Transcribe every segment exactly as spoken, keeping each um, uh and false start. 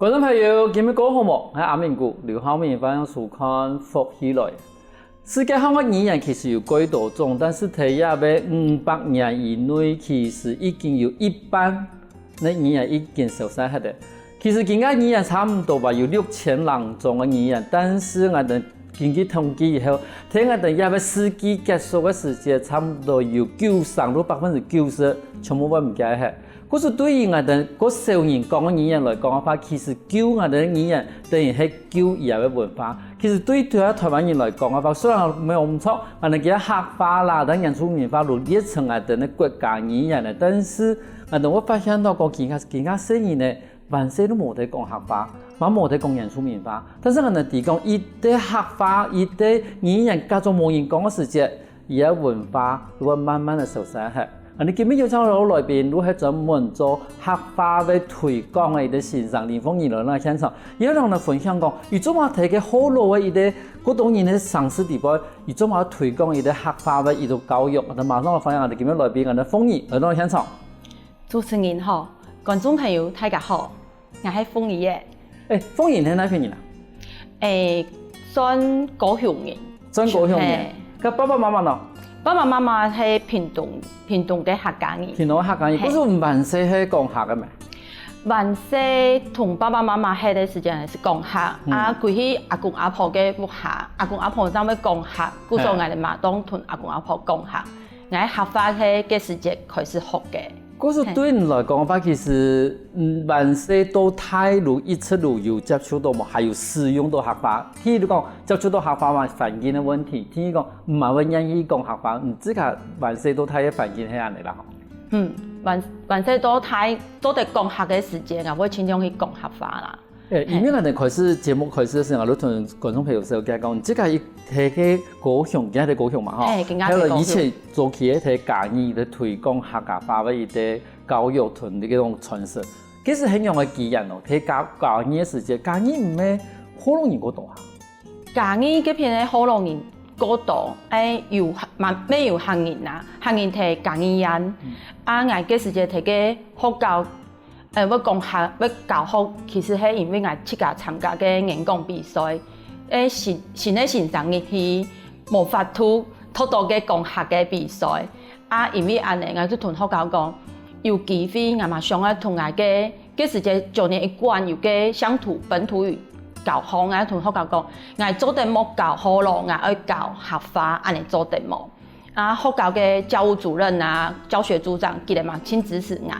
觀眾朋友，今日過好無？𠊎阿明牯，劉浩明，歡迎收看《福氣來》。世界上个語言其實有幾多種，但是在這个五百年以內，其實已經有一半个語言已經消失忒了。其實今个語言差毋多吧，有六千零種个語言，但是𠊎等根據統計以後，在𠊎等這个世紀結束个時節，差毋多有九成到百分之九十全部會毋見忒。 故所對於𠊎等較少人講个語言來講个話，其實救𠊎等个語言等於係救佢个文化。其實對於台灣人來講个話，雖然無毋著，𠊎等个客話啦，同原住民話都列成𠊎等个國家語言了，但是𠊎等會發現到講，今下今下細人呢，還細都無得講客話，嘛無得講原住民話。但是𠊎等知講，佢个客話，佢个語言假做無人講个時節， 佢个文化就會慢慢个消失忒。啊，𠊎等今日邀請到个來賓，就係專門做客話个推廣个一个先生林鳳儀來到現場，佢愛同𠊎等分享講，佢做麼个在該學老个一个，較多人个城市底背，佢做麼个推廣佢个客話个一个教育。𠊎等馬上來歡迎𠊎等今日來賓，𠊎等鳳儀來到現場。主持人好，觀眾朋友大家好。 𠊎係鳳儀仔。欸，鳳儀係哪片人啊？欸，算高雄人。算高雄人。係。該爸爸媽媽呢？爸爸媽媽係屏東，屏東个客家人。屏東个客家人，係。故所你還細係講客个無？還細同爸爸媽媽歇个時間係講客，嗯。啊，歸去阿公阿婆个屋下，阿公阿婆正會講客，故所，係。𠊎等嘛當同阿公阿婆講客。𠊎客話係該時節開始學个。 故所對你來講个話，其實，嗯，還細到大都一直都有接觸到無？還有使用到客話？譬如講，接觸到客話嘛，環境个問題。譬如講，毋係會願意講客話，你自家還細到大个環境係恁樣啦吼。嗯，還，還細到大，做得講客个時間啊，會盡量去講客話啦。 欸，係。因為𠊎等開始節目開始个時候，𠊎就同觀眾朋友紹介講，你自家一，在該高雄，今下在高雄嘛，吼。係，今下在高雄。還有以前早期个在嘉義个推廣客家話个一个教育同該種傳承。其實很樣个機緣哦，在嘉，嘉義个時節，嘉義毋係學老人較多啊？嘉義該片个學老人較多，欸，有客，嘛，乜有客人啊，客人在嘉義縣。嗯。啊，𠊎該時節在該學校 呃，會講客，會教學，其實係因為𠊎自家參加个演講比賽，欸，新，新个先生入去，無法度讀到該講客个比賽。啊，因為恁樣，𠊎就同學校講，有機會，𠊎嘛想愛同𠊎个，該時節九年一貫有个鄉土本土語教學，𠊎同學校講，𠊎做得無教學老，𠊎愛教客話，恁樣做得無？ 啊，學校个教務主任啊，教學組長，佢等嘛盡支持𠊎。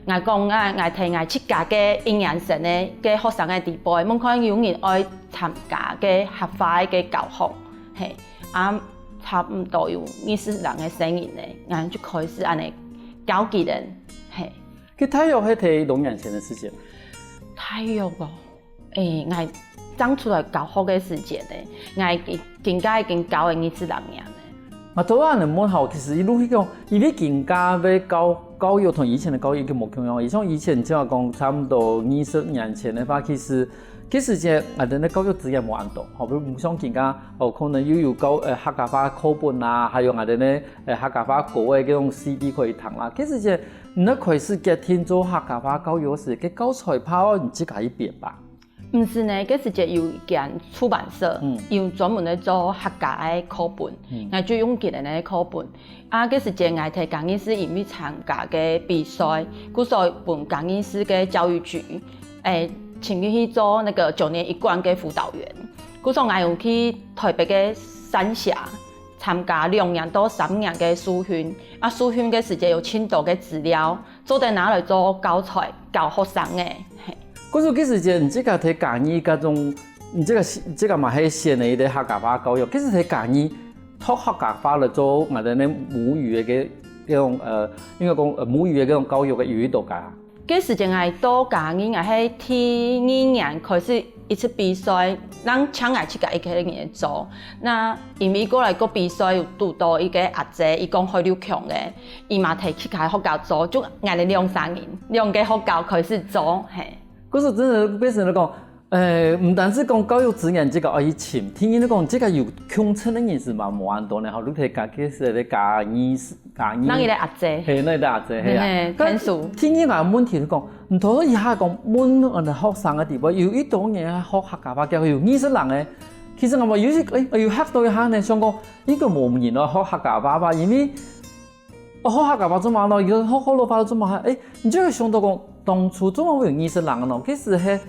𠊎講啊，𠊎，𠊎提𠊎自家个一年生个，个學生个底背，問看有人愛參加个客話个教學，係，啊，差毋多有二十人个細人呢，𠊎就開始恁樣教佢等，係。該大約係在幾多年前个事情？大約哦， 欸，𠊎正出來教學个時節呢，𠊎已經，今下已經教了二十六年了。啊，對啊，恁樣問吼，其實一路去講，因為今下个教，教育同以前个教育已經無共樣。像以前就係講差毋多二十年前个話，其實，其實這𠊎等个教育資源無恁多，吼，比如像今下，哦，可能又有教，呃，客家話課本啊，還有𠊎等个，呃，客家話歌个這種C D可以聽啦。其實這，你開始決定做客家話教育時，該教材包你自家一編吧？ 毋係呢，該時節有一間出版社，嗯。有專門來做客家个課本，嗯。𠊎就用佢等个課本。啊，該時節𠊎在嘉義市因為參加个比賽，故所分嘉義市个教育局，欸，請佢去做那個九年一貫个輔導員。故所𠊎有去台北个三峽參加兩年到三年个受訓，啊，受訓个時節有盡多个資料， 做得拿來做教材教學生个，係。故所其實這，你自家在嘉義該種，你自家，自家嘛係選了一個客家話教育，其實在嘉義讀客家話來做𠊎等个母語个該，該種，呃，應該講，呃，母語个該種教育个有幾多間啊？該時節𠊎到嘉義，𠊎係第二年開始 一次比賽，正淨𠊎自家一個人做。那因為過來个比賽有堵到一個阿姊，佢講海陸腔个，佢嘛提去佢个學校做，就𠊎等兩儕人，兩個學校開始做，係。故所真个變成來講，欸，毋單淨講教育資源這個愛去尋，第二來講，這個有共同个認識嘛無恁多呢，吼，你在該，該時个嘉義打你。那你个阿姐。嘿，那个阿姐，嘿啊。嘿，看书。第二个問題就講，你頭一下講問，呃，學生个地方，有一種人學客家話，叫有二十人个。其實𠊎有時，欸，有嚇到一下呢，想講，應該無人愛學客家話吧，因為，哦，學客家話做麼个咯？有學學老話做麼个？欸，你就會想到講，當初做麼个會有二十人个咯？其實係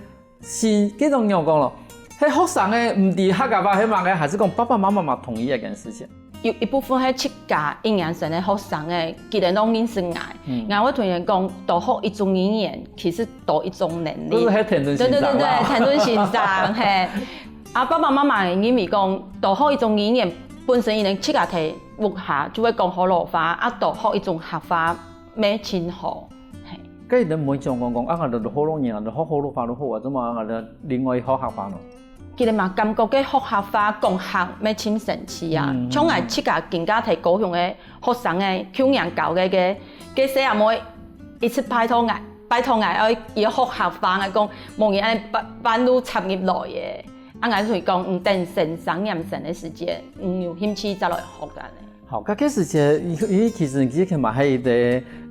是，該種仰講咯，係學生个毋知客家話係麼个，還係講爸爸媽媽嘛同意這件事情？有一部分係自家一年生个學生个，佢等都認識𠊎。嗯。𠊎會同佢等講，多學一種語言，其實多一種能力。都係天尊先生啦。對對對對，天尊先生，嘿。啊，爸爸媽媽認為講，多學一種語言，本身佢等自家在屋下就會講學老話，啊，多學一種客話，乜盡好。嘿。 該你等毋會想講講，啊，𠊎等學老語，𠊎等學學老話就好啊，做麼个𠊎等另外學客話咯？佢等嘛感覺該學客話講客乜盡神奇啊。嗯，嗯，像𠊎自家今下在高雄个學生个，舊年教个，个，个細阿妹一直拜託𠊎，拜託𠊎愛佢學客話，𠊎講，無人恁樣半，半路插入來个。啊，𠊎就講，嗯，等升三年生个時節，嗯，有興趣再來學恁樣。 好，該，該時節，因，因為其實你其實嘛係一個，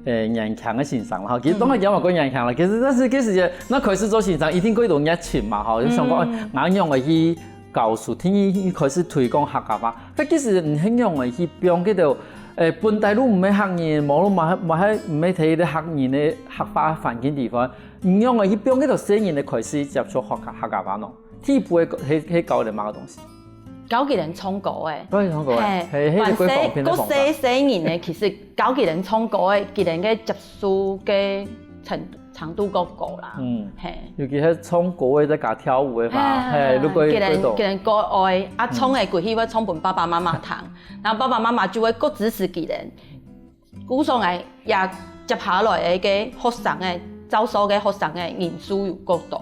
呃，年輕个先生啦，吼，其實當然講嘛過年輕啦，其實但是該時節，該開始做先生，一定過一種熱情嘛，吼，就想講，嗯。哎，𠊎仰會去教書，第一，一開始推廣客家話，該其實你係仰會去放該兜，呃，本底都毋係客人，無論嘛，嘛係毋係在一個客人个客話環境地方，你仰會去放該兜細人个開始接觸客家，客家話喏？第一步係，係，係教佢等麼个東西？ 教佢等唱歌个。教佢等唱歌个，嘿，係，係一個當方便个方法。還細，還細，細人呢，其實教佢等唱歌个，佢等个接受个程，程度較高啦。嗯。嘿。尤其係唱歌个，在該跳舞个嘛，嘿，嘿，如果，佢等，如果，佢等較愛，啊，嗯。唱个過去會唱分爸爸媽媽聽，然後爸爸媽媽就會較支持佢等。 故所𠊎也接下來个學生个，招收个學生个人數有較多。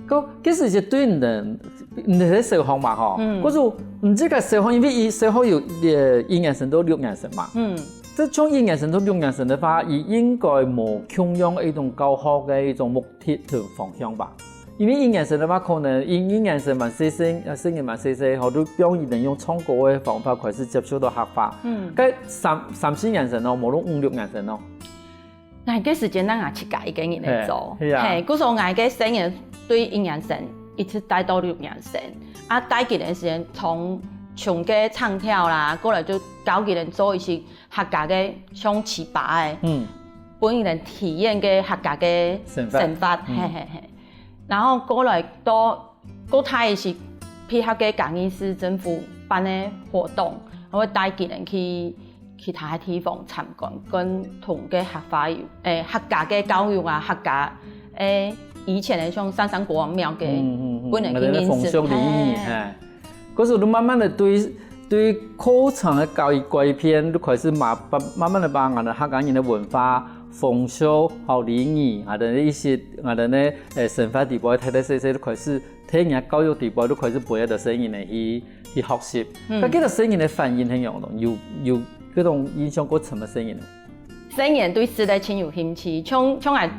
該，其實係對你等，你等係小學嘛，吼。嗯。故所，你這個小學，因為佢小學有，呃，一年生到六年生嘛。嗯。這從一年生到六年生个話，佢應該無共樣个一種教學个一種目的同方向吧？ 因為一年生个話，可能一，一年生還細細，呃，細人還細細，吼，就放佢等用唱歌个方法開始接觸到客話。嗯。該三，三四年生哦，無論五六年生哦。𠊎該時節，𠊎自家一個人來做。嘿，係啊。嘿，故所𠊎个細人對一年生一直帶到六年生，啊，帶佢等時間從，從个唱跳啦，過來就教佢等做一些 客家个像粢粑个，嗯。分佢等體驗个客家个生活。生活，嗯。嘿，嘿，嘿。然後過來到，過大个時，配合个嘉義市政府辦个活動，𠊎會帶佢等去其他个地方參觀，跟同个客話有，欸，客家个教育啊，客家，欸，以前个像三山國王廟个，嗯，嗯，嗯，分人去認識，𠊎等个風俗禮儀，嘿。嘿。 故所你慢慢个對，對課程个改，改變，你開始慢，慢慢个把𠊎等客家人个文化、風俗、吼禮儀，𠊎等一些，𠊎等个，欸，生活底背，大大細細，你開始，在人家教育底背，你開始陪个細人仔去，去學習。嗯。該，該兜細人个反應係仰般？有，有該種印象較深个細人仔？ 細人對食个盡有興趣，像，像𠊎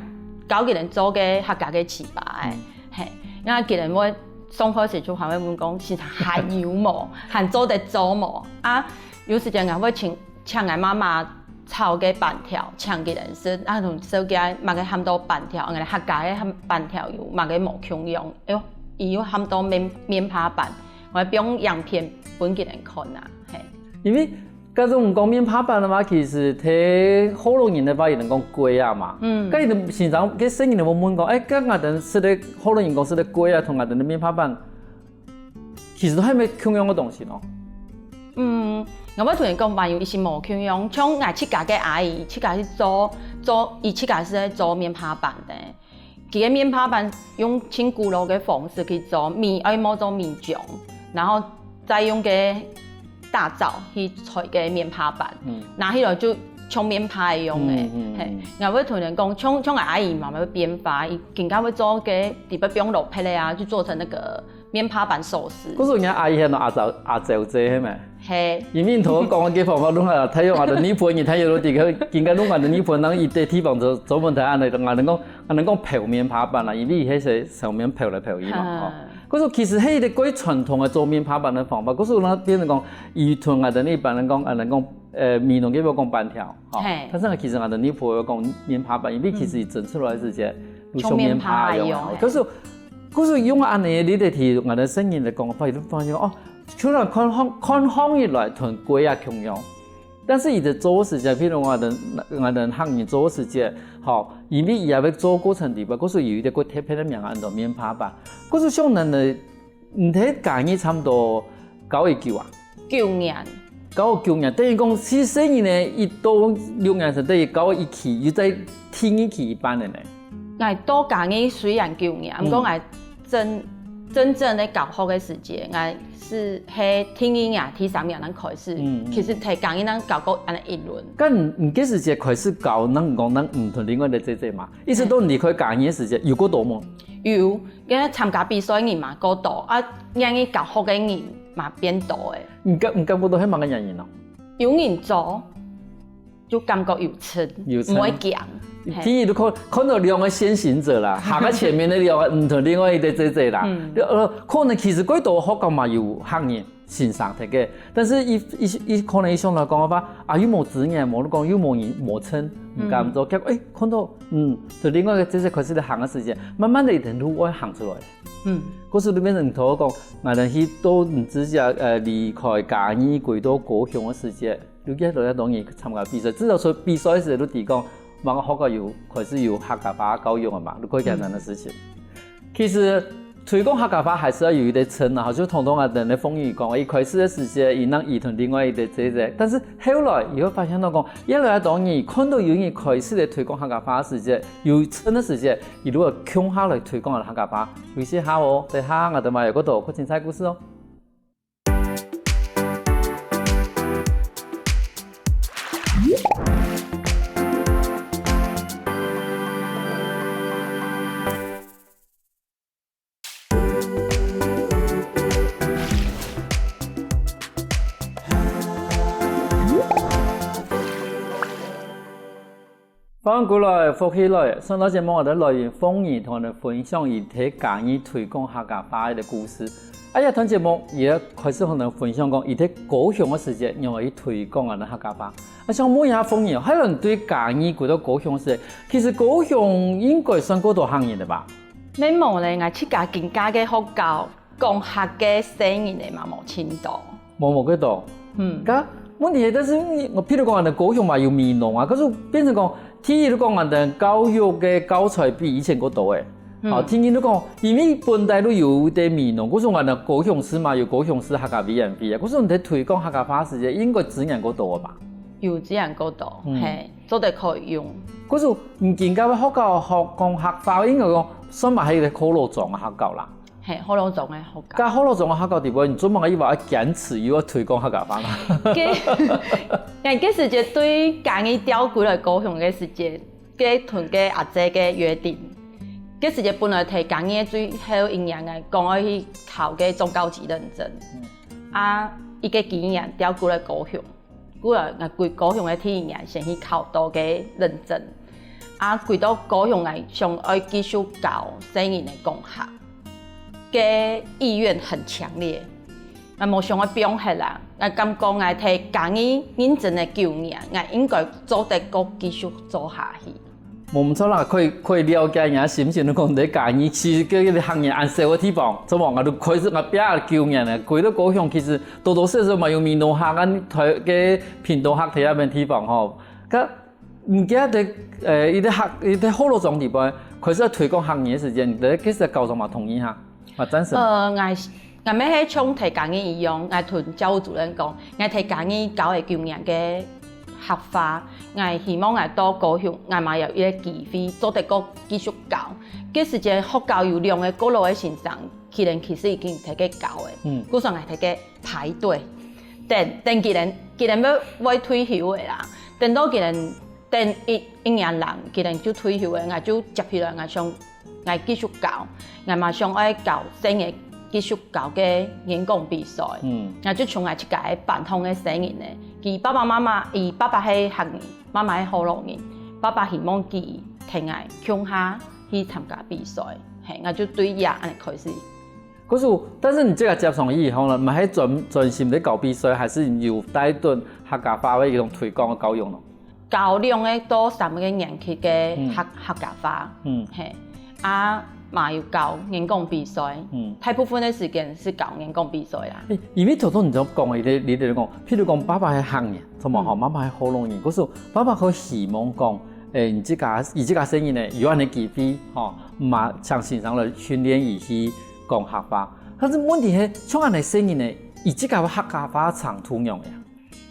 教佢等做个客家个粢粑仔，嗯。嘿，𠊎佢等會上課時就還會問講，先生還有無？還做得做無？啊，有時間𠊎會請，請𠊎媽媽炒个粄條，請佢等食，啊，同紹介麼个喊做粄條，𠊎等客家个喊粄條有麼个無共樣？哎喲，佢又喊做面，面帕粄，𠊎會放影片分佢等看啊，嘿。因為 假使毋講面帕粄个話，其實在學老人个話，佢等講粿仔嘛。嗯。該佢等先生，該細人仔會問講，欸，該𠊎等食个學老人講食个粿仔，同𠊎等个面帕粄，其實都還無共樣个東西咯。嗯，𠊎會同佢講，還有一些無共樣，像𠊎自家个阿姨，自家去做，做，佢自家係做面帕粄个。 佢个面帕粄用盡古老个方式去做，米愛磨做米漿，然後再用个大灶去炊个面帕粄，嗯。拿起來就像面帕一樣个。嗯，嗯，嘿，嗯。𠊎會同人講，像，像𠊎阿姨嘛會變化，佢更加會做个，特別放蘿蔔个啊，就做成那個面帕粄壽司。可是人家阿姨係阿周，阿周姐係無？ 嘿。因為你同𠊎講个方法，攏係太陽啊，日本人，太陽落地个，應該攏係日本人，佢个地方做，做問題恁樣，𠊎等講，𠊎等講泡面帕粄啦，因為佢係上面泡來泡去嘛，吼。啊。故所其實係一個蓋傳統个做面帕粄个方法，故所呢變成講，佢同𠊎等一般人講，𠊎等講，呃，美濃个話講粄條，吼。嘿。但是呢，其實𠊎等內埔話講面帕粄，因為其實佢蒸出來个時節，就像面帕一樣。像面帕一樣，嘿。可是，故所用恁樣个例仔，𠊎等細人來講个話，佢就發現哦，雖然看項，看項起來同粿啊共樣， 但是佢个做个時節，譬如𠊎等，𠊎等客人做个時節，吼，因為佢也會做過程裡背，故所有一個蓋特別个名，安到面帕粄。故所像恁樣，你在嘉義差不多教幾久啊？九年。教九年，等於講，其實細人呢，一到六年生，等於教一期，又再第二期一半个呢。 𠊎到嘉義雖然九年，嗯。毋過𠊎真，真正个教學个時節，𠊎係，係第二年、第三年正開始，嗯，嗯。其實在嘉義正教過恁樣一輪。該你，你該時節開始教，正講正毋同另外个姐姐嘛，一直到你離開嘉義个時節，有過多無？有，因為參加比賽人嘛過多，啊，願意教學个人嘛變多个。你感，你感覺到係麼个原因呢？有人做， 就感覺有趣，有趣。毋會驚。嘿。第一，你看，看到兩個先行者啦，行在前面个兩個，毋同另外一個姐姐啦。嗯。呃，可能其實蓋多學校嘛有客人先生忒个，但是佢，佢，佢可能佢想到講个話，啊，又無資源，無你講又無人，無趁，嗯。毋敢做。結果，誒，看到，嗯，就另外一個姐姐開始在行个時節，慢慢个一條路會行出來。嗯。故所就變成頭講，𠊎等去到，嗯，直接，呃，離開嘉義，歸到高雄个時節， 有幾多人參加比賽，至少說比賽个時候都知講，麼个學校有開始有客家話教育个嘛，都蓋艱難个事情。其實推廣客家話還係愛有一個撐啊，就同同啊，等个鳳儀講，一開始个時節，佢正佢同另外一個姐姐，但是後來佢會發現到講，越來越多人看到有人開始來推廣客家話个時節，有撐个時節，佢就會共下來推廣客家話。有些下哦，等下𠊎等嘛有個多，過精彩故事哦。 歡迎歸來，福氣來！上到節目，𠊎等來賓鳳儀同𠊎等分享佢在嘉義推廣客家話个故事。啊，這段節目，佢也開始同𠊎等分享講，佢在高雄个時節，仰般去推廣𠊎等客家話。啊，想問一下鳳儀哦，還有你對嘉義歸到高雄个時節，其實高雄應該算過多客人个吧？ 乜無咧，𠊎自家今下个學校講客个細人仔嘛無盡多。無，無幾多。嗯。該問題係，但是你，譬如講，𠊎等高雄嘛有美濃啊，可是變成講，第一，你講𠊎等教育个教材比以前過多誒。嗯。好，第二，你講，因為本來就有一個美濃，故所𠊎等高雄市嘛有高雄市客家委員會啊，故所你在推廣客家話時節，應該資源過多个吧？有資源過多，嗯。嘿，做得可以用。故所你今下个學校學講客話，應該講算嘛係一個學老庄个學校啦。 嘿，學老庄个學校。該學老庄个學校底背，你做麼个又愛堅持又愛推廣客家話啦？該，𠊎該時節對嘉義調歸來高雄个時節，該同該阿姊个約定，該時節本來在嘉義个最後一年，𠊎講愛去考該中高級認證。嗯。啊，一個機緣調歸來高雄。 故所𠊎歸高雄个第一年，先去考到該認證。啊，歸到高雄，𠊎想愛繼續教細人仔講客，該意願很強烈。𠊎無想愛放忒啦，𠊎感覺𠊎在嘉義認真个九年，𠊎應該做得過繼續做下去。 無毋著啦，可以，可以了解你个心情。你講你在嘉義，其實个个客人恁少个地方，做麼个都開始𠊎拚九年咧，歸到高雄，其實多多少少嘛有美濃客，恁台个屏東客在該片地方吼。該你記得，呃，一個客，一個學老庄底背，開始推廣客語个時間，你在該時高中嘛同意哈？ 啊，贊成。呃，𠊎，𠊎乜係像在嘉義一樣，𠊎同教務主任講，𠊎在嘉義教个九年个客話，𠊎希望𠊎到高雄，𠊎嘛有一個機會做得過繼續教。該時節學校有兩個過老个先生，佢等其實已經在該教个，嗯。故所𠊎在該排隊，等，等佢等，佢等會，會退休个啦。等到佢等，等一，一年零，佢等就退休个，𠊎就接起來，𠊎想 𠊎繼續教，𠊎嘛想愛教細人繼續教个演講比賽。嗯。𠊎就像𠊎自家个班上个細人呢，佢爸爸媽媽，佢爸爸係客人，媽媽係學老人，爸爸希望佢同𠊎共下去參加比賽，嘿，𠊎就對這恁樣開始。可是，但是你這個接上去以後呢，你還專專心在搞比賽，還是有帶動客家話的一種推廣的教育呢？教兩个到三个年級个客客家話，嗯，嘿，啊嘛有教演講比賽，嗯，大部分的時間是教演講比賽啦。因為頭頭你就講一个，你就講，譬如講爸爸係客人，怎麼吼，媽媽係學老人，可是爸爸會希望講，誒，你這個你這個細人呢，有恁个機會吼，嘛請先生來訓練佢去講客話。但是問題係，像恁个細人呢，佢這個客家話程度仰仔？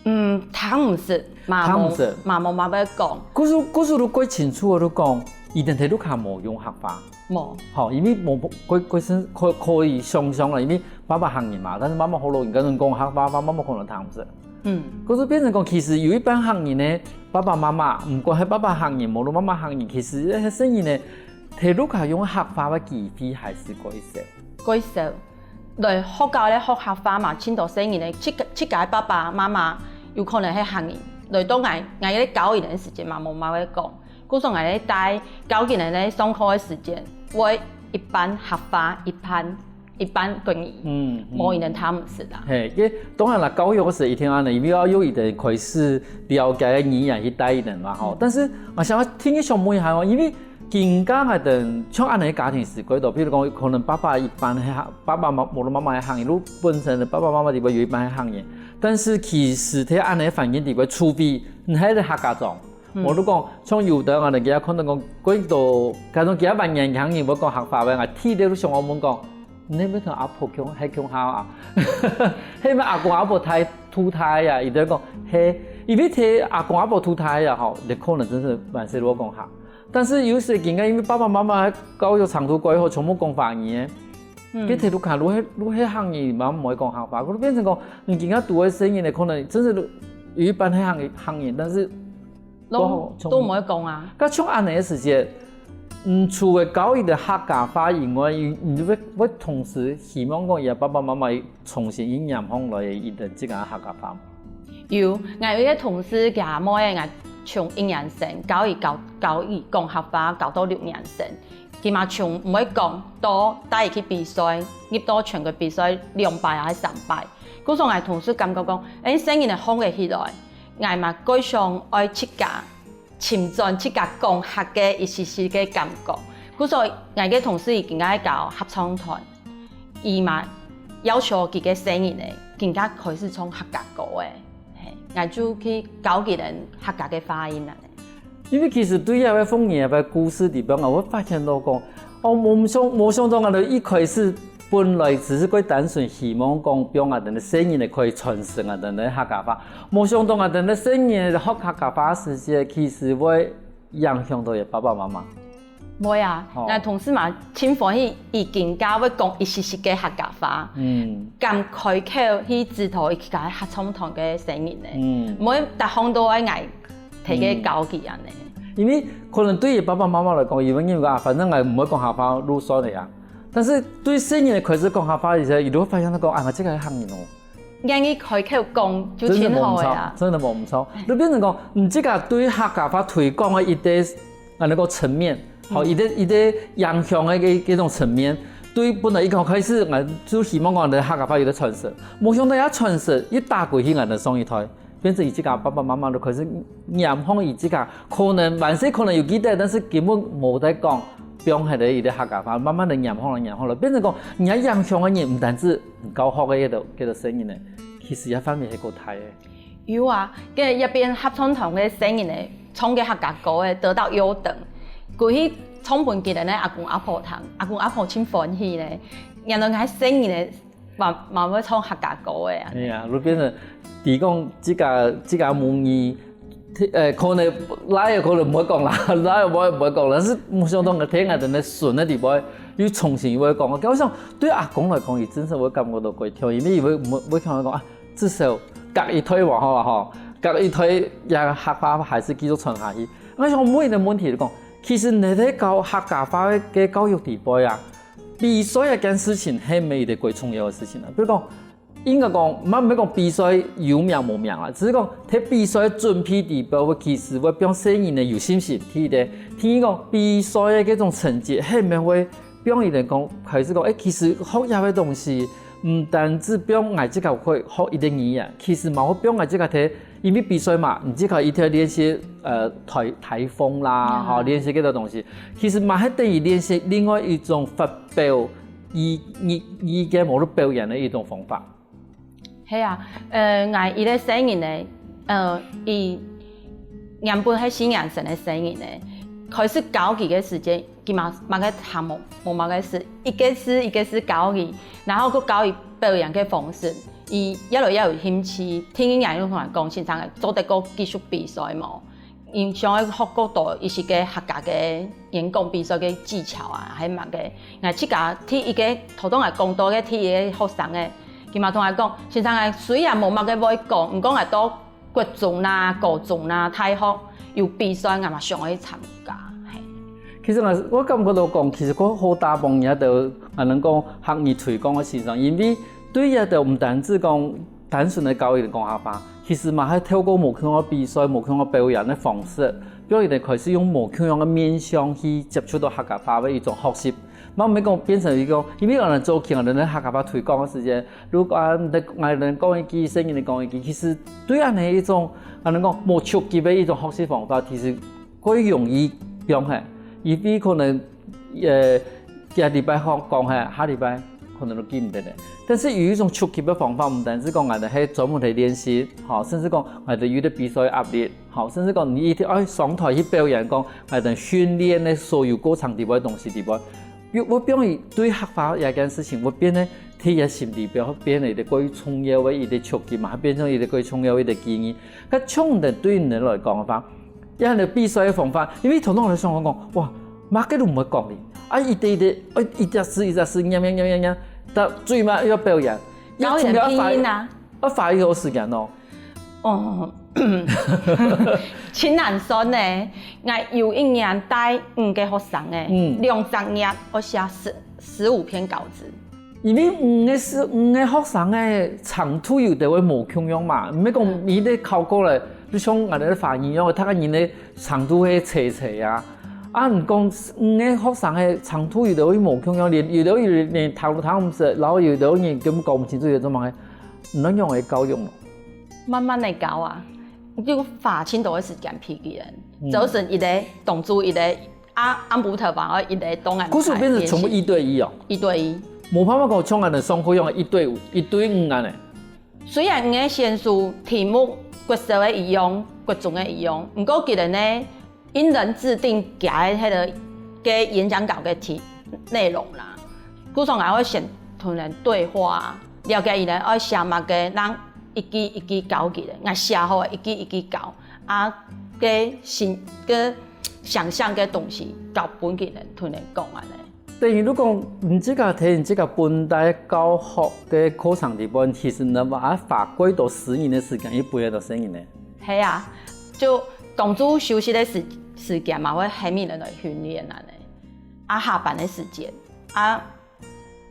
嗯，聽毋識，嘛無，聽毋識嘛無嘛會講。故事故事都蓋清楚，都講，佢等在屋下無用客話。無，吼，因為無無可可以可可以想像啦，因為爸爸客人嘛，但是媽媽學老人，跟人講客話，爸爸媽媽可能聽毋識。嗯，可是變成講，其實有一班客人呢，爸爸媽媽，毋管係爸爸客人，無論媽媽客人，其實該細人呢，在屋下用客話个機會還是蓋少。蓋少。來學校咧學客話嘛，盡多細人咧，自家自家个爸爸媽媽有可能係客人，來到𠊎𠊎咧教佢等个時節嘛，無嘛會講。故所𠊎咧帶教佢等咧上課个時節，會一半客話，一半一半國語，嗯，嗯無佢等聽毋識啦。嘿，該當然啦，教育个時一定恁呢，因為愛用佢等開始了解个語言去帶佢等嘛吼。但是𠊎想要聽一想問一下哦，因為今下个等像恁呢个家庭係幾多，比如講可能爸爸一半係客，爸爸媽無論媽媽係客人，如本身个爸爸媽媽裡背有一半係客人，但是其實在恁呢个環境裡背，除非你係客家庄， 無就講，像有兜人佢也看到講，過到，假如佢也萬年輕人會講客話个，𠊎第一就想愛問講，你係毋係同阿婆共係共下啊？係毋係阿公阿婆大渡大啊？佢就講係，因為在阿公阿婆渡大啊吼，你可能真係萬事都講客。但是有時今下因為爸爸媽媽教育程度蓋好，全部講華語个，佢在屋下如係如係客語嘛，毋會講客話，佢變成講，你今下讀个細人呢，可能真係有一半係客語客語，但是 都都毋會講啊。該像恁呢个時節，嗯，除了教佢等客家話以外，你你會會同時希望講，佢爸爸媽媽重新去染上來佢等自家客家話。有，𠊎有一个同事，佢阿妹仔，𠊎從一年生教佢教教佢講客話，教到六年生，佢嘛從毋會講，到帶佢去比賽，入到全國比賽兩擺還係三擺。故所𠊎同事感覺講，誒，細人仔學得起來，𠊎嘛蓋想愛自家 尋轉自家講客个一絲絲个感覺。故所𠊎个同事已經愛搞合唱團，佢嘛要求佢个細人仔，今下開始唱客家歌誒，嘿，𠊎就去教佢等客家个發音啊。因為其實對這个鳳儀个故事裡背，𠊎會發現到講，哦，無想無想到𠊎兜一開始本來只係蓋單純希望講，分𠊎兜个細人仔可以傳承𠊎兜个客家話，無想到𠊎兜个細人仔學客家話時節，其實會 影響到佢爸爸媽媽。會啊，𠊎同事嘛盡歡喜，佢今下會講一息息个客家話，敢開口去指導佢个合唱團个細人仔，毋會逐項都愛𠊎提个教佢恁仔。因為可能對於爸爸媽媽來講，佢會認為啊，反正𠊎毋會講客話就算了呀。但是對細人仔開始講客話个時節，佢就會發現到講，啊，𠊎自家係客人哦。 願意開口講就盡好个啊。真的無毋著，真的無毋著。就變成講，你自家對客家話推廣个一個，恁呢个層面，吼，一個一個影響个一一種層面，對本來一開始，𠊎就希望講，你客家話有得傳承，無想到這傳承一打過去，𠊎兜上一代，變成佢自家爸爸媽媽就開始染上佢自家，可能還係可能有記得，但是根本無在講，放忒个一個客家話，慢慢个染上來，染上來，變成講，你這影響个人毋單止 教學个該兜該兜細人仔，其實這範圍係過大个。有啊，該一邊合唱團个細人仔，唱个客家歌仔，得到優等。過去唱分佢等个阿公阿婆聽，阿公阿婆盡歡喜呢。原來𠊎細人仔嘛嘛會唱客家歌仔啊。哎呀，就變成提供自家自家母語 呃，可能倈仔可能毋會講啦，倈仔毋會毋會講，但是無想到𠊎聽𠊎兜个孫仔裡背又重新又會講。𠊎想對阿公來講，佢真實會感覺到蓋暢，因為佢會會會感覺講啊，至少隔一代嘛，吼吼，隔一代這客話還係繼續傳下去。𠊎想問一個問題就講，其實你在教客家話个教育裡背啊，比賽這件事情係毋係一個蓋重要个事情啊？比如講， 應該講，毋好毋好講比賽有名無名啦，只係講在比賽準備裡背，其實會分細人仔有信心。第一個，第二個，比賽个該種成績，係毋係會放佢等講，開始講，誒，其實學這个東西，毋單止放𠊎自家會學一个語言，其實嘛會放𠊎自家聽，因為比賽嘛，你自家一定要練習，呃，台，台風啦，吼，練習這个東西，其實嘛還等於練習另外一種發表意，意，意見無論表演的一種方法。 係啊，呃，𠊎一个細人呢，呃，佢原本係四年生个細人呢，開始教佢个時節，佢嘛，麼个聽無，無麼个事，一个字一个字教佢，然後佢教佢表演个方式，佢越來越有興趣。第二年又同𠊎講，先生，做得過繼續比賽無？ 因想愛學過多一些个客家个演講比賽个技巧啊，還有麼个。𠊎自家第一个，頭先𠊎講到个第一个學生个，佢嘛同𠊎講，先生，𠊎雖然無麼个會講，毋過𠊎到國中啦、高中啦、大學有比賽，𠊎嘛想愛參加。係。其實𠊎，𠊎感覺到講，其實佢好大方，佢兜，𠊎等講客語推廣个先生，因為對佢兜毋單止講 單純个教佢等講客話，其實嘛還透過無共樣个比賽、無共樣个表演个方式，讓佢等開始用無共樣个面向去接觸到客家話个一種學習。嘛毋係講變成一個，因為𠊎等做起𠊎等个客家話推廣个時間，如果啊，𠊎等講一句，細人仔講一句，其實對恁樣一種，𠊎等講無觸及个一種學習方法，其實 較容易用嘿。因為可能，呃，這禮拜講講嘿，下禮拜可能都記毋得了。但是有一種觸及个方法，毋單止講𠊎等係專門去練習，吼，甚至講𠊎等有兜比賽壓力，吼，甚至講你一定愛上台去表演，講𠊎等訓練个所有過程裡背、東西裡背，又會變成對客話這件事情會變得在佢心裡背，會變成一個過於重要个一個觸及嘛，變成一個過於重要个一個記憶。該像等對你來講个話， 這樣个比賽个方法，因為頭先𠊎想講，哇，麼个都毋會講哩，啊，一個一個，呃，一隻字一隻字念念念念念，到最尾要表演，要準備要花，要花幾多時間哦？哦，真難算呢。𠊎有一年帶五個學生仔，嗯，兩隻月愛寫十十五篇稿子。 因為五個係五個學生个程度有兜會無共樣嘛，毋係講每個考過來，就像𠊎兜个華語樣，逐個人个程度係齊齊啊。啊，你講五個學生个程度有兜會無共樣，連有兜有連聽都聽毋識，然後有兜人根本搞毋清楚佢做麼个，你仰般教育咯？慢慢个教啊，你就花盡多个時間陪佢等，嗯，朝晨一個，當晝一個， 啊，暗晡頭還愛一個當然。故事變成全部一對一哦。一對一。無辦法講像𠊎等上課樣一對五、一對五恁呢。雖然𠊎个選手題目國小个一樣，國中个一樣，毋過佢等呢，因人制定佢个該個个演講稿个題內容啦。故所𠊎會先同佢等對話啊，了解佢等愛寫麼个，然後一句一句教佢等，𠊎寫好个一句一句教，啊，該新个 想像个東西，教分佢等同佢等講恁呢。等於你講，你自家在你自家本代教學个課程裡背，其實你嘛愛花過多私人个時間去陪佢等細人仔。係啊，就當晝休息个時時間嘛，會喊佢等來訓練恁呢。啊，下班个時間，啊，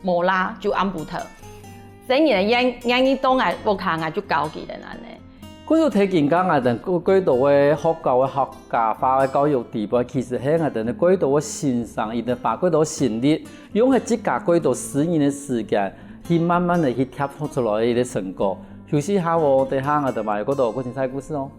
無啦，就暗晡頭。細人仔願願意到𠊎屋下，𠊎就教佢等恁呢。故所提今下𠊎等過過多个學校个客家話个教育裡背，其實係𠊎等个過多个先生，佢等花過多心力，用佢自家過多私人个時間，去慢慢个去貼出來个一個成果。休息下哦，等下𠊎等還有過多過精彩故事哦。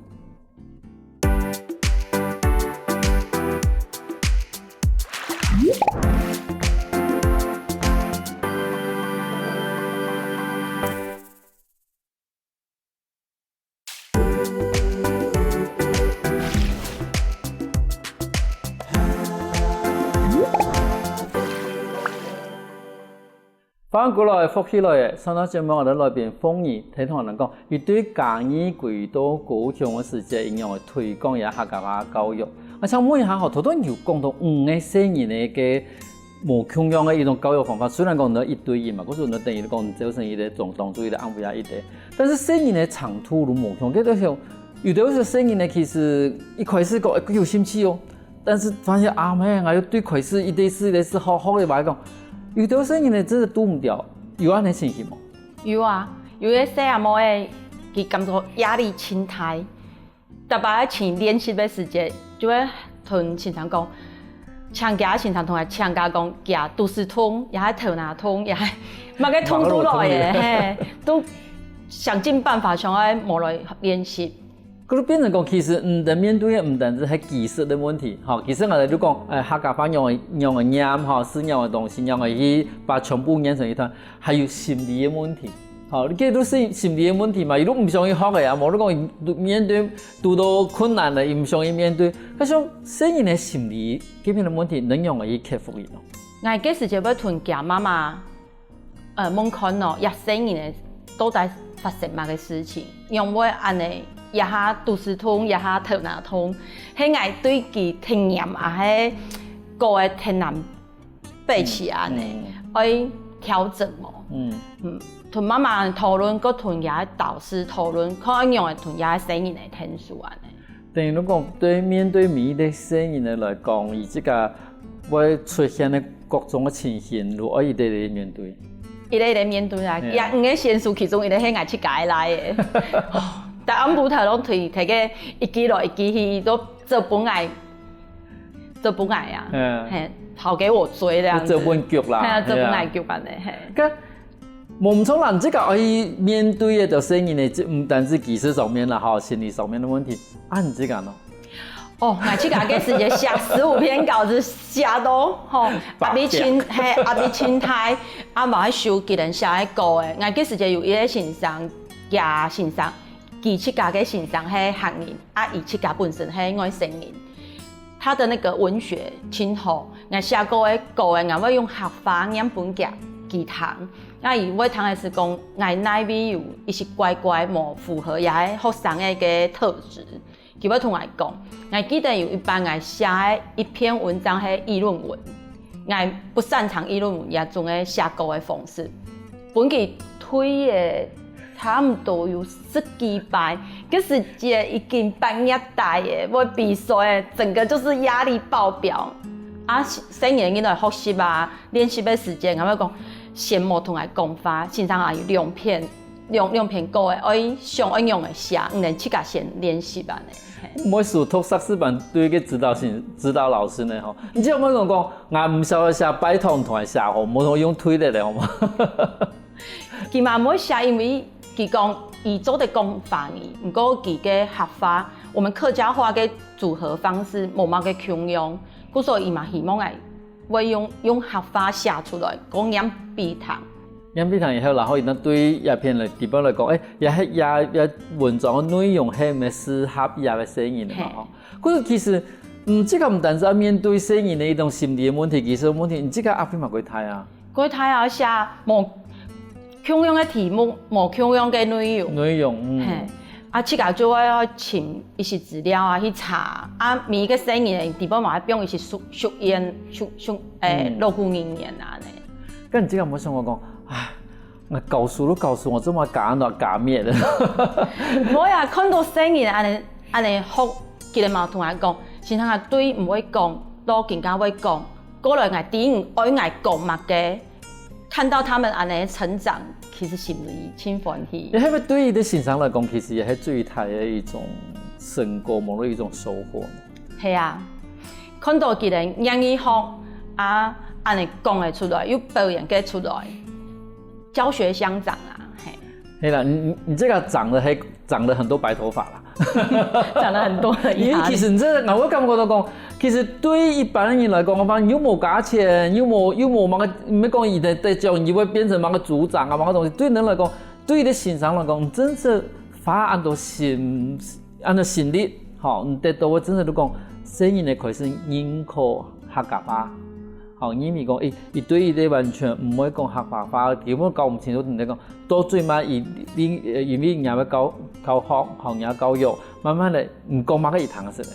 歡迎過來，福氣來了！上段節目𠊎等來賓鳳儀，聽同𠊎等講，佢對嘉義歸到高雄个時節，仰般推廣這客家話教育。啊，想問一下吼，頭先有講到五個細人仔个無共樣个一種教育方法，雖然講你一對一嘛，可是你等於講你朝晨一個，中當晝一個，暗晡夜一個，但是細人仔程度都無共，該就像有兜係細人仔其實一開始講，哎，有興趣哦， 但是發現啊，毋係，𠊎又對開始一對四、一對四好好个話講，有兜細人仔真个堵毋著，有恁呢情形無？有啊，有个細阿妹仔，佢感覺壓力盡大，逐擺愛尋練習个時節，就會同先生講，請假个先生同𠊎請假講，佢肚屎痛，也係頭那痛，也係麼个痛都來个，嘿，都想盡辦法想愛無來練習。 故所變成講，其實你兜面對个毋單淨係技術个問題，吼，其實𠊎兜就講，誒，客家話仰仔仰仔唸，吼，係仰仔東西，仰仔去把全部唸成一團，還有心理个問題，吼，這都係心理个問題嘛，佢都毋想去學个啊，無你講面對堵到困難了，佢毋想去面對，該像細人个心理這片个問題，你仰仔去克服佢呢？𠊎該時節會同厥媽媽 呃，問看哦，這細人仔到底發生麼个事情，仰會恁仔，這下肚屎痛，這下頭那痛，係𠊎對佢體驗啊，係過个忒難背起恁仔，愛調整哦。嗯，同媽媽討論，過同厥導師討論，看愛仰仔同厥細人仔𢯭手恁仔。 等於講，對面對每一個細人仔來講，佢自家會出現个各種个情形，如何一個一個面對。一個一個面對啊，也五個選手其中一個係𠊎自家个倈仔。逐暗晡頭攏推，推个一支來一支去，都做分𠊎，做分𠊎啊，嗯，嘿，討給我追這樣子，做分逐啦，嘿啊，做分𠊎逐恁仔，嘿。該 無毋著啦，你自家愛面對个就細人仔，毋單淨技術上面啦，吼，心理上面个問題，啊，你自家呢？哦，𠊎自家該時節寫十五篇稿子寫到，吼，壓力盡，嘿，壓力盡大，啊，嘛愛收別人寫个稿仔。𠊎該時節有一個先生，厥先生，佢自家个先生係客人，啊，佢自家本身係外省人。 他的那個文學盡好，𠊎寫過个稿仔，𠊎會用客話唸分厥佢聽，啊佢會聽个時講，𠊎哪位有一息怪怪無符合這學生个特質，佢會同𠊎講。𠊎記得有一擺𠊎寫个一篇文章係議論文，𠊎不擅長議論文這種个寫稿个方式，分佢推个 差毋多有十幾擺，該時節已經畢業大了，愛比賽了，整個就是壓力爆表。啊，細人仔來學習啊，練習个時間，𠊎會講，先莫同𠊎講話，先生啊有兩篇，兩，兩篇稿仔，愛想愛仰仔寫，你等自家先練習恁仔。嘿。毋會輸讀碩士班對該指導先，指導老師呢吼。你知有無講講，𠊎毋曉得寫，拜託你同𠊎寫好，莫同𠊎用推的了好嗎？ 佢嘛毋會寫，因為佢講佢做得講華語，毋過佢个客話，我們客家話个組合方式無麼个共樣，故所佢嘛希望𠊎會用，用客話寫出來，講唸分佢聽。唸分佢聽以後，然後佢對這篇來，基本來講，誒，也係，也，也文章个內容係毋係適合這個細人仔嘛，嘿。吼。可是其實，嗯，這個毋單淨愛面對細人仔个一種心理个問題、技術个問題，你這個壓力嘛過大啊。 過大啊，寫無共樣个題目，無共樣个內容。內容，嗯。嘿，啊，自家就愛去尋一些資料啊，去查。啊，每一個細人仔，底背嘛愛放一些俗，俗諺，俗，俗，誒，嗯。老古人言啊，呢。該你這個有無想過講，唉，𠊎教書都教書，𠊎做麼个教恁樣教滅了？無呀，看到細人仔恁樣，恁樣學，佢等嘛同𠊎講，先生啊，對毋會講，到更加會講。 過來𠊎知你愛𠊎講麼个，看到他們恁樣成長，其實心裡盡歡喜。也係毋係對於你个先生來講，其實也係最大个一種成果，無論一種收穫。係啊，看到佢等願意學，啊，恁樣講得出來，又表現得出來，教學相長啊，嘿。 係啦，你，你，你這個長了還，長了很多白頭髮啦。長了很多的遺憾。因為其實你這個，我感覺到講，其實對於一般人來講个話，又無加錢，又無，又無麼个，毋係講佢得，得獎，佢會變成麼个組長啊，麼个東西。對人來講，對你个先生來講，真係花恁多心，恁多心力，吼，你得到个真係就講，細人仔開始認可客家話。 吼，因為講，誒，佢對於這完全毋會講客家話，根本搞毋清楚，你講，到最尾，佢，因，呃，因為人家个教，教學，吼，人家教育，慢慢个，你講麼个佢聽得識咧。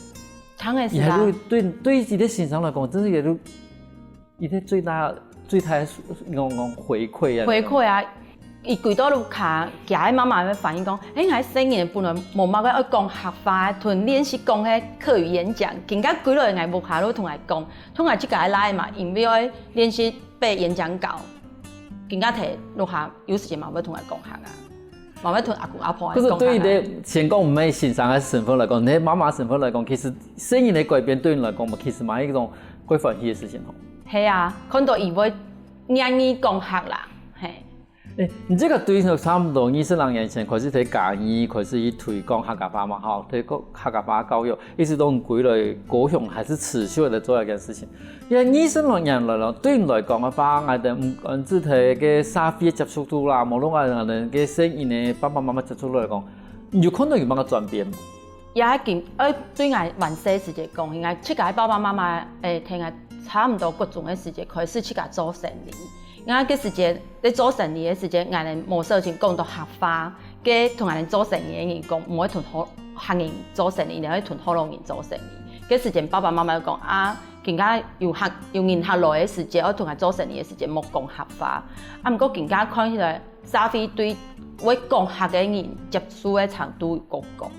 聽得識啊。佢還係對，對於佢个先生來講，真係佢个，佢个最大，最大个，講，講回饋啊。回饋啊。 佢歸到屋下，厥个媽媽會反映講，誒，𠊎細人本來無麼个愛講客話，同練習講个客語演講，今下歸來𠊎屋下都同𠊎講，同𠊎自家个倈仔嘛，因為愛練習背演講稿，今下在屋下有時間嘛會同𠊎講客啊，嘛會同阿公阿婆講客啊。可是對於你先講毋係先生个身份來講，你係媽媽身份來講，其實細人个改變對你來講嘛，其實嘛係一種蓋歡喜个事情吼。係啊，看到佢會願意講客啦，嘿。欸，你這个對差毋多二十零年前開始在嘉義開始去推廣客家話嘛，吼，推廣客家話教育，一直到你歸來高雄還是持續个做這件事情。因為二十零年來咯，對你來講个話，𠊎兜毋管係在个社會接觸度啦，無論𠊎兜个細人仔爸爸媽媽接觸度來講，你有看到有麼个轉變無？ 也緊，呃，對𠊎還細時節講，應該自家个爸爸媽媽，欸，同𠊎差毋多國中个時節開始自家做生理。𠊎該時節在做生理个時節，𠊎兜無小心講到客話，該同𠊎兜做生理个人講，毋會同學，客人做生理，你愛同學老人做生理。該時節爸爸媽媽就講啊，今下有客，有人客來个時節，愛同𠊎做生理个時節，莫講客話。啊，毋過今下看起來，社會對會講客个人接受个程度有高高。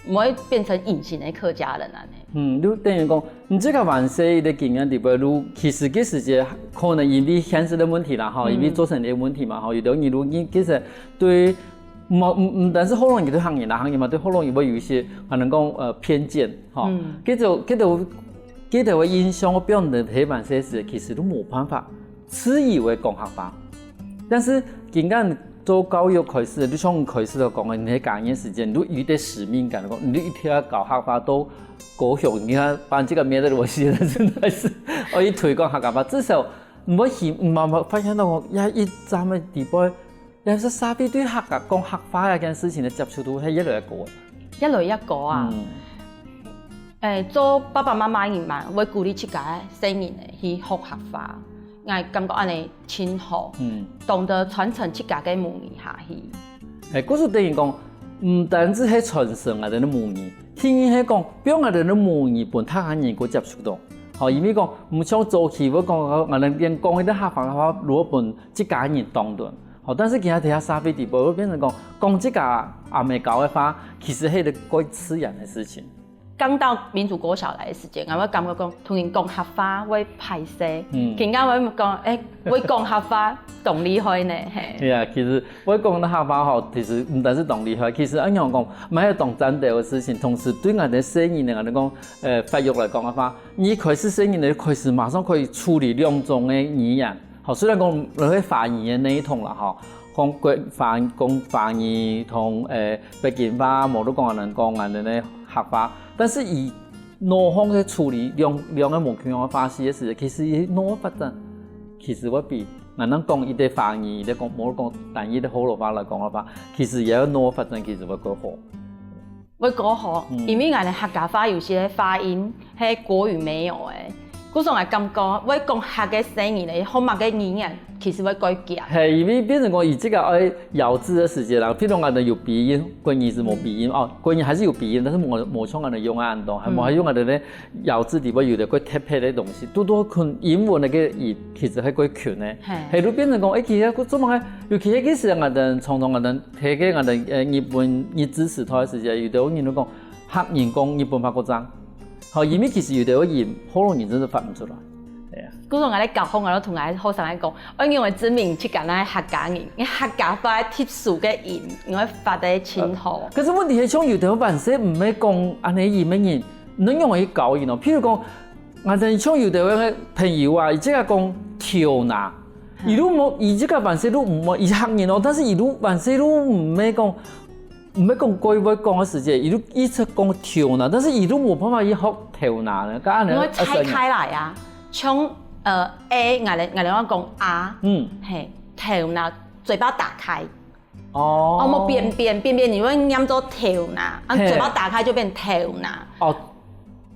毋會變成隱形个客家人恁呢。嗯，就等於講，你這个還細一个經驗底背，就其實該時節可能因為現實个問題啦，吼，因為做生理个問題嘛，吼，有兜人就其實對，毋，毋，毋單係學老人對客人啦，客人嘛對學老人會有一些可能講，呃，偏見，吼。嗯。該種，該種，該種个印象，我表現得還細時，其實都無辦法自以為講客話。但是今下 做教育開始，就像你開始就講个，你在嘉義个時節，你就有一个使命感，講你就一定愛教客話到高雄，你看，把這个滅了，我現在真的是愛去推廣客家話，至少毋會去，毋會發現到講，也一站个底背，也係社會對客家，講客話這件事情个接觸度係越來越高个。越來越高啊。嗯。欸，做爸爸媽媽个人嘛，會鼓勵自家个細人仔去學客話。 𠊎感覺恁呢盡好，嗯。懂得傳承自家个母語下去。欸，故所等於講，毋單止係傳承𠊎兜个母語，第二係講，分𠊎兜个母語分大漢人過接觸到。吼，因為講，毋像早期會講，𠊎兜連講一个客話个話，如果分自家人當多。吼，但是今下在社會底背，會變成講，講自家阿姆教个話，其實係一个蓋自然个事情。 剛到民族國小來个時節，𠊎會感覺講，同人講客話會歹勢。嗯。今下會講，欸，會講客話當厲害呢，嘿。對啊，其實會講客話吼，其實毋單係當厲害，其實恁樣講，嘛係當讚个事情。同時對𠊎兜細人仔來講，呃，發育來講个話，你開始細人仔開始馬上可以處理兩種个語言。 吼，雖然講落去華語个系統啦，吼，講國華，講華語同，欸，北京話，無就講𠊎兜講𠊎兜个客話，但是佢腦項个處理，兩，兩个無共樣个話系个時節，其實佢腦个發展，其實會比𠊎兜講一个華語，一个講，無就講單一个學老話來講个話，其實佢个腦个發展其實會較好。 會較好，嗯。因為𠊎兜客家話有些發音係國語沒有个。故所𠊎感覺，會講客个細人仔，學麼个語言，其實會較強。係，因為變成講，佢這个愛咬字个時節啦，譬如𠊎兜有鼻音，國語係無鼻音，哦，國語還係有鼻音，但是無，無像𠊎兜用恁多，還無，嗯。還用𠊎兜个咬字底背有个較特別个東西，堵到近英文个音，其實還較近个。係。係，就變成講，欸，其實做麼个，尤其係該時𠊎兜，常常𠊎兜 在該𠊎兜，呃，日本日治時代个時節，有兜人就講，客人講日本話較正。吼，因為其實有兜个音，學老人真係發毋出來。係啊。故所𠊎在教學，𠊎都同𠊎學生來講，愛用个證明去跟𠊎客家人，因為客家話特殊个音，𠊎發得盡好。可是問題係，像有兜還細毋會講恁呢音个人，你仰般去教佢呢？譬如講，𠊎兜像有兜个朋友啊，佢自家講頭那，佢都無，佢自家還細都毋會，佢客人哦，但是佢都還細都毋會講 毋係講國語會講个時節，佢就一直講頭那，但是佢就無辦法去學頭那呢，該恁呢我拆開來啊，像，呃，A，𠊎來，𠊎來講啊，嗯。嘿，頭那，嘴巴打開。哦。哦，無扁扁，扁扁，你會念做頭那，啊，嘿。嘴巴打開就變頭那。哦，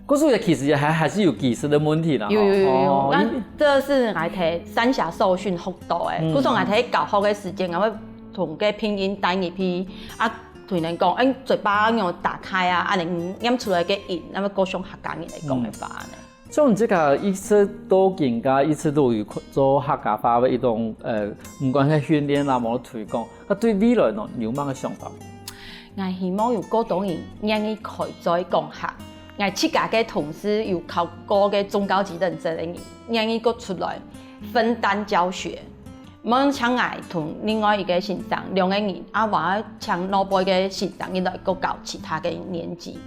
故所其實也還，還是有技術个問題啦，有，有，有，有。吼。哦，那這是𠊎在三峽受訓學到个。嗯。故所𠊎在教學个時間，𠊎會同个拼音帶入去，啊，同人講，欸，嘴巴愛打開啊，恁呢念出來个音，恁呢較像客家人來講个話呢。嗯。像你這个一直到今下，一直都有做客家話个一種，呃，毋管係訓練啦，無推廣，該對未來呢，你有麼个想法？ 𠊎希望有較多人願意開嘴講客。𠊎自家个同事有考過个中高級認證个人，願意過出來分擔教學。無像𠊎同另外一个先生，兩个人，啊，還愛請外背个先生，佢來過教其他个年級。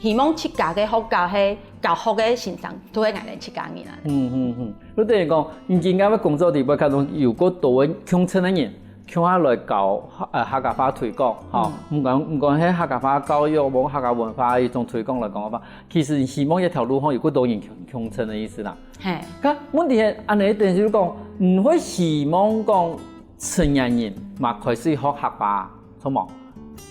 希望自家个學校係教學个先生，都係𠊎等自家人啊。嗯嗯嗯，你等於講，你今个工作裡背，可能有較多个共青个人，共下來教呃客家話推廣，吼。毋管毋管係客家話教育，無客家文化一種推廣來講个話，其實希望一條路項有較多人共共青个意思啦。嘿，該問題係恁呢，等於講，毋會希望講成年人嘛開始學客話，著無？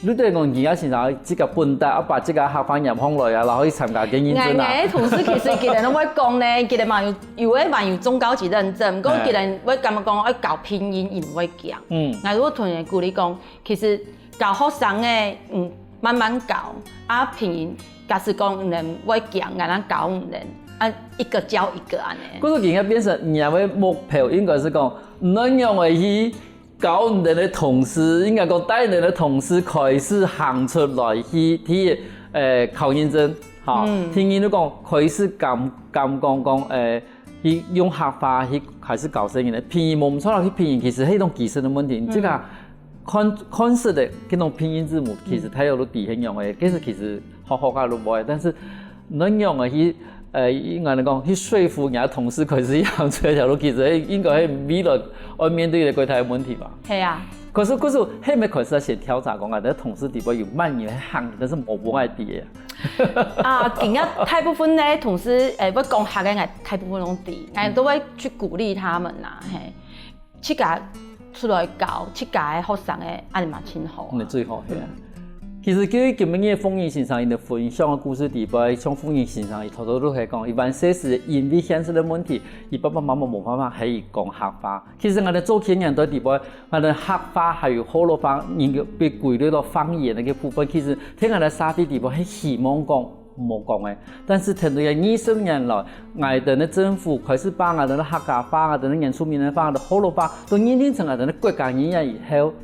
你等於講，你个先生自家本底愛把自家客話唸好來啊，然後去參加个認證啊。𠊎个同事其實佢等會講呢，佢等嘛有有个還有中高級認證，毋過佢等會感覺講愛教拼音，佢會驚。嗯，𠊎就同佢鼓勵講，其實教學生个，嗯，慢慢教，啊拼音，假使講你等會驚，𠊎等教你等，啊一個教一個恁呢。故所今个變成你个目標應該係講，你仰會去 教你等个同事，應該講帶你等个同事開始行出來去，去呃考認證，吼。嗯，第二就講開始敢敢講講，呃，去用客話去開始教細人仔，拼音無毋著啦，去拼音其實係一種技術个問題，你自家看看識个該種拼音字母，其實大家都知係仰仔，其實其實 好好个路會，但是你仰仔去，呃，應該講去說服人家同事開始行出這條路，其實應該係未來愛面對个最大个問題吧。係啊。可是可是，係毋係開始愛先調查講啊，這同事裡背有麼人係行，但是無無愛知个。啊，今个大部分呢，同事，誒，會講客个，𠊎大部分攏知，𠊎都會去鼓勵他們啦，嘿。 自家出來教自家个學生个，恁呢嘛真好啊。嗯，最好，係啊。其實，對於今晡日鳳英先生佢个分享个故事裡背，像鳳英先生佢頭頭都係講，佢還細時因為現實个問題，佢爸爸媽媽無辦法同佢講客話。其實，𠊎等早期年代裡背，𠊎等客話還有學老話，應該被歸類到方言个部分。其實，在𠊎等社會裡背，係希望講 無講个。但是，跈等這二十年來，𠊎等个政府開始把𠊎等个客家話、𠊎等个原住民个話、𠊎等个學老話，都認定成𠊎等个國家語言以後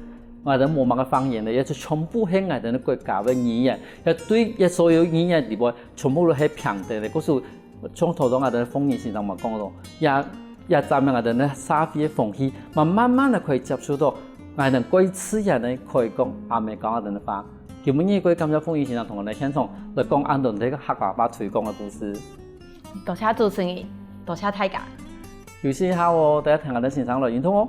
，𠊎等無麼个方言了，也就全部係𠊎等个國家个語言，也對這所有語言裡背，全部都係平等个。故所，像頭先𠊎等个鳳英先生嘛講到，也 也證明𠊎等个社會个風氣，嘛慢慢个可以接觸到，𠊎等過自然个可以講阿姆教𠊎等个話。今晡日過感謝鳳英先生同𠊎等現場來講恁多這个客家話推廣个故事。多謝主持人，多謝大家。休息一下哦，等下聽𠊎等先生來運動哦。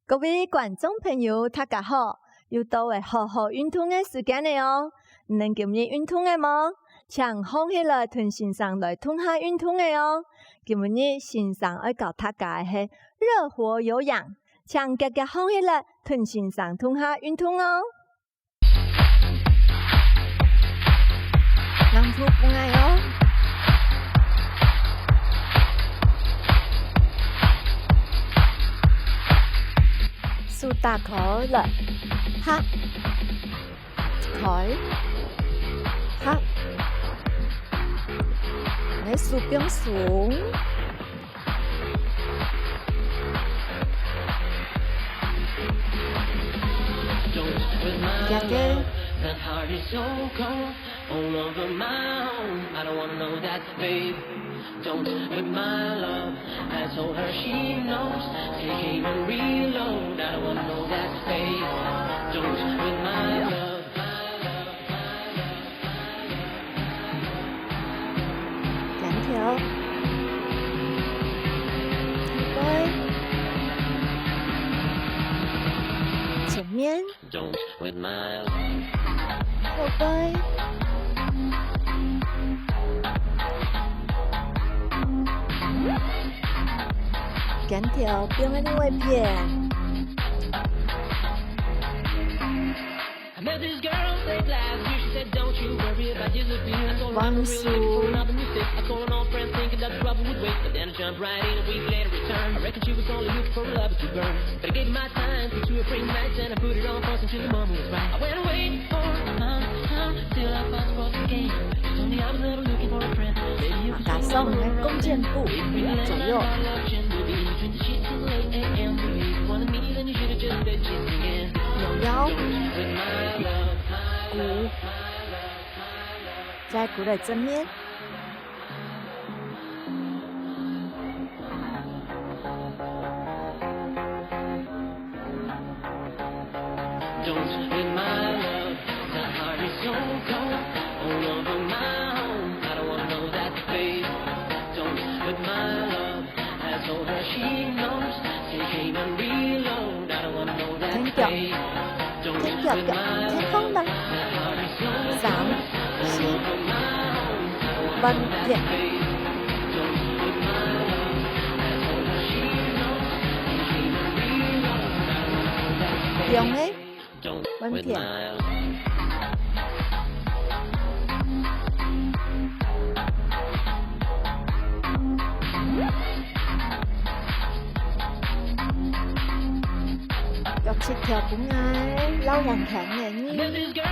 各位觀眾朋友，大家好！又到了好好運動个時間了哦！你等今日運動了無？請䟘起來同先生來動下運動了哦！今晡日先生愛教大家个係熱火有氧，請遽遽䟘起來同先生動下運動哦！ 硬度分𠊎哦。手打開來，哈，開，哈，來手放鬆。 Don't with my love, that heart is so cold, all over my own. I don't wanna know that, babe. Don't with my love, I told her she knows. Take aim and reload. I don't wanna know that, babe. Don't with my love, my love, my love, my love. 肩頭，後背，前面，後背，肩頭放个另外一片。 I met this girl late last year. She said, "Don't you worry about disappearing." I told her I'm not really looking for another mistake. I told her all friends thinking that trouble would wait. But then I jumped right in a week later return. I reckon she was only looking for a lover to burn. But I gave my time to a free night and I put it on fast until the moment was right. I went away for a month, huh, till I passed across the game. She told me I was never looking for a friend. Baby, you can 馬拉松个弓箭步左右。扭腰，跍，再跍來正面。 天腳腳，天空啦。三、四、換片。中个，換片。 腳趾頭分𠊎摎人牽个，二、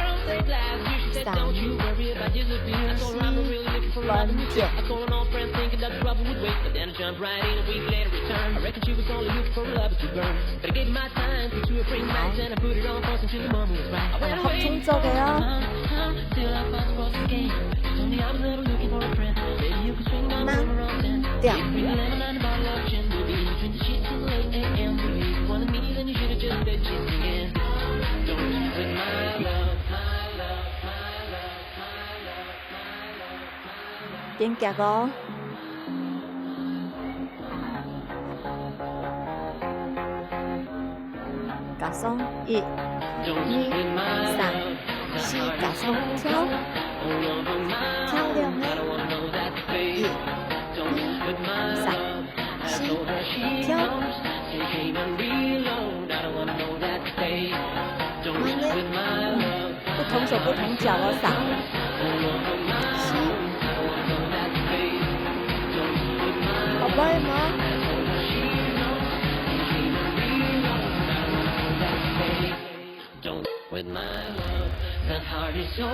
三、四、換片。 好，來，合動作个哦。慢，跳。變腳哦。 加上一、二、三、四，加上跳，跳兩个，一、二、三、四，跳。慢个，嗯。 不同手不同腳哦，三、四，好不好嘛？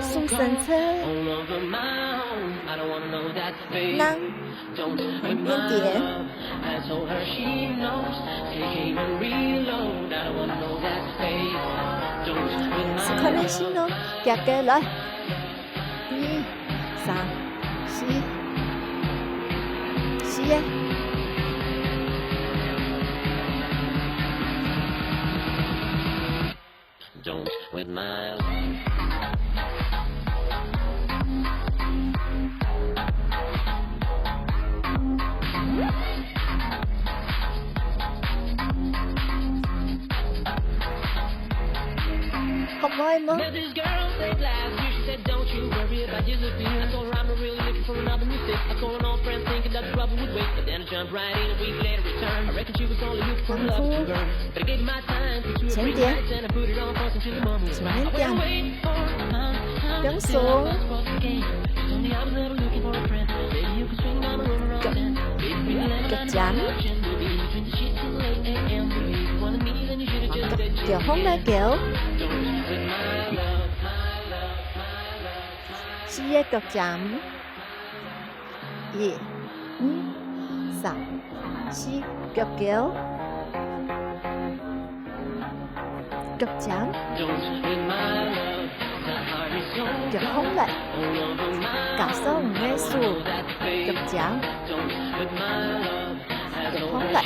送生菜，人， 試看看先哦，遽遽來。二、三、四，四个。 好無？辛苦。 前點，前面點，放鬆。腳，腳尖。腳，腳放來勾。四个腳尖。 一、二、三、四，腳勾，腳尖，腳放來，加上你个手，腳尖，腳放來。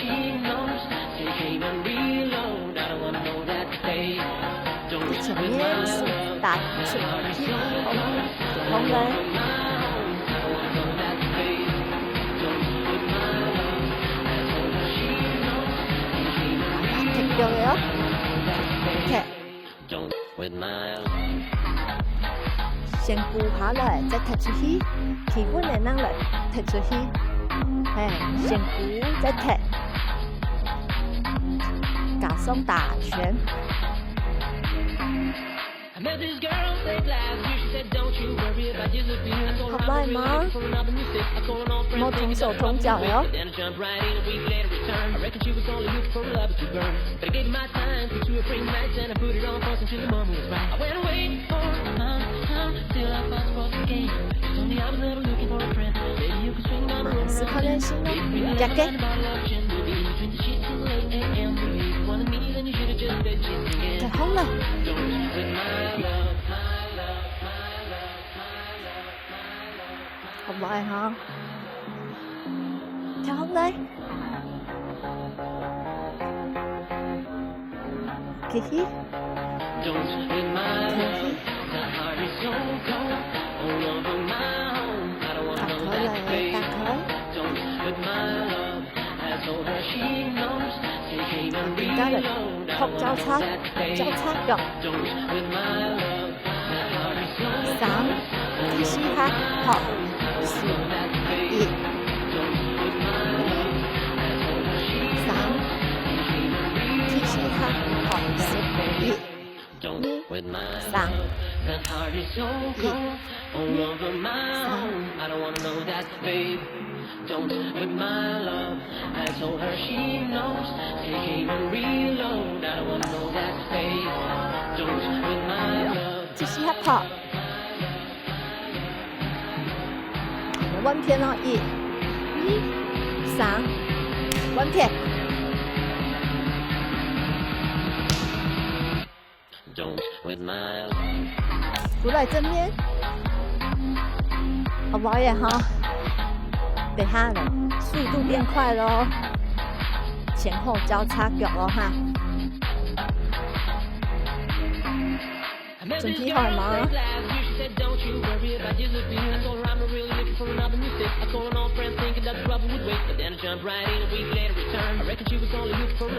前面手打出去，好，好嘞。踢腳个哦。踢。先跍下來，再踢出去，企穩个人來踢出去。嘿，先跍，再踢。加上打拳。 合來嗎？莫動手動腳喲。試看看先咯，加个。再上來。好來哈。跳上來。 繼續。繼續。打開來，打開。啊，而家个拍交叉，交叉腳。 三，第四下拍，四，一。三，第四下拍，十，一。二，三，一。二，三。 繼續拍。換片哦，一、二、三，換片。 過來正面。好不好耶哈？等下呢，速度變快咯，前後交叉腳咯哈。準備好了嗎？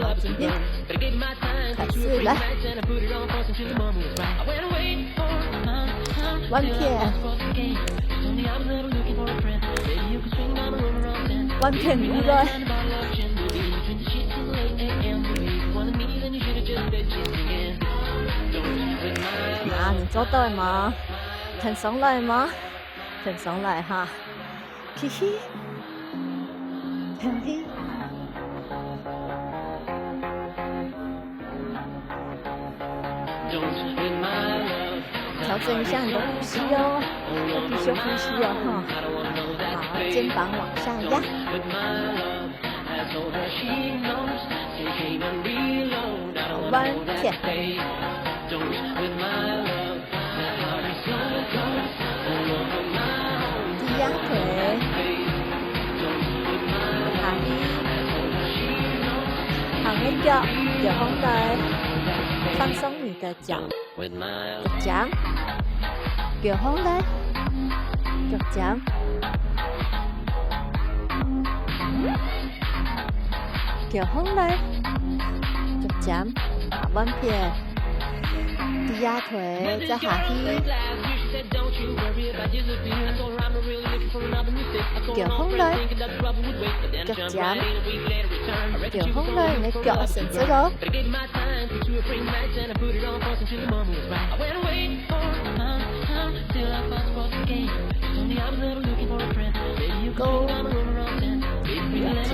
好，準備。 開始，來。換片。換片，過來。啊，你做到了嗎？很上來嗎？很上來哈。 繼續，繼續。調整一下你的呼吸哦，要繼續呼吸哦，哈。好，肩膀往下壓。好，換片。 低壓腿，下去，行个腳，腳放低，放鬆你的腳，腳尖，腳放低，腳尖。 腳放低，腳尖，下換片，低壓腿，再下去。腳放低，腳尖，腳放低，你的腳伸直哦。 Go，腳尖。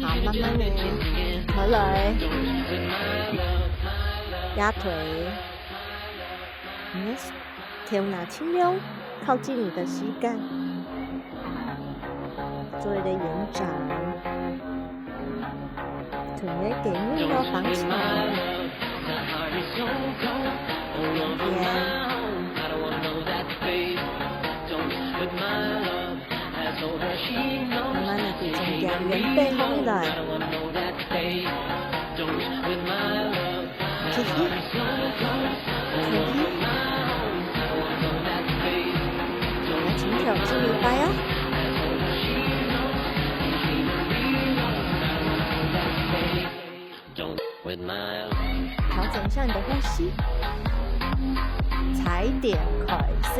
好，慢慢的，回來。壓腿。Yes。 頭那盡量靠近你的膝蓋，做一個延展，腿个筋肉放鬆。慢慢的對中間圓背放起來。 繼續，繼續。來，請調整一下哦。調整一下你的呼吸。踩點開始。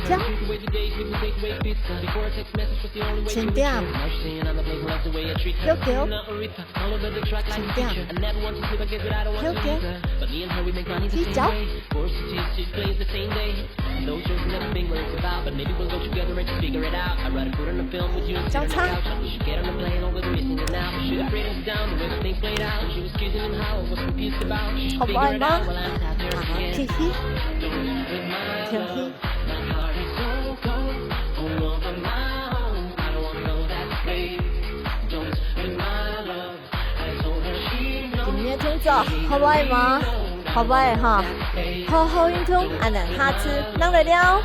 跳。前點。跳跳。前點。跳跳。踢腳。交叉。好不好嘛？啊，嘻嘻，嘻嘻。今天听着好不好嘛？好不好哈？好好运动，俺们下次能来聊。